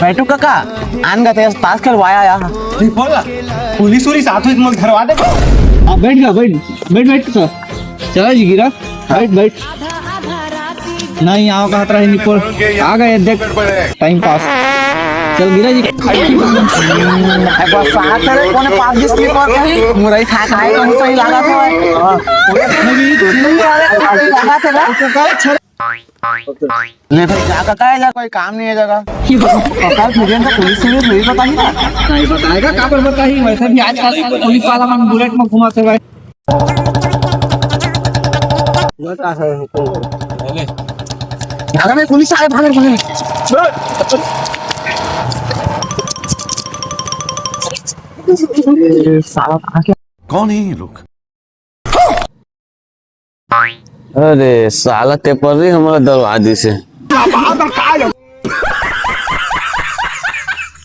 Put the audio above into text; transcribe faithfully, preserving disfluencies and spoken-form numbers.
बैठो काका, आन गा तेरे पास करवाया या। नहीं बोला, पुलिस उलिस आत होही त मोला धरवा देबो। हाँ, बैठ गा, बैठ, बैठ, बैठ काका। चला जी गिरा, बैठ, बैठ। नहीं, आओ कहत रहे निपोर। आ गए, देख, टाइम पास। चल गिरा जी। एक बार साथ है, कोने पास जिस निपोर कहीं, मुरई खा खाए, कहीं सही लगा था। हाँ। मुरई खा खाए, कहीं सही लगा था ना? ले भाई, जा काका, एला कोई काम नहीं है जगह। काका, तुझे तो पुलिस, पुलिस नहीं बताही ना? नहीं बताएगा, का पर बताही? वैसे भी आजकल पुलिस वाला मन बुलेट में घुमाथे भाई। भागा नहीं, पुलिस आए, भागा, भागा। साला कहाँ के? कौन है ये लोग? अरे साला, टेपरी हमला डरवा दिस हे।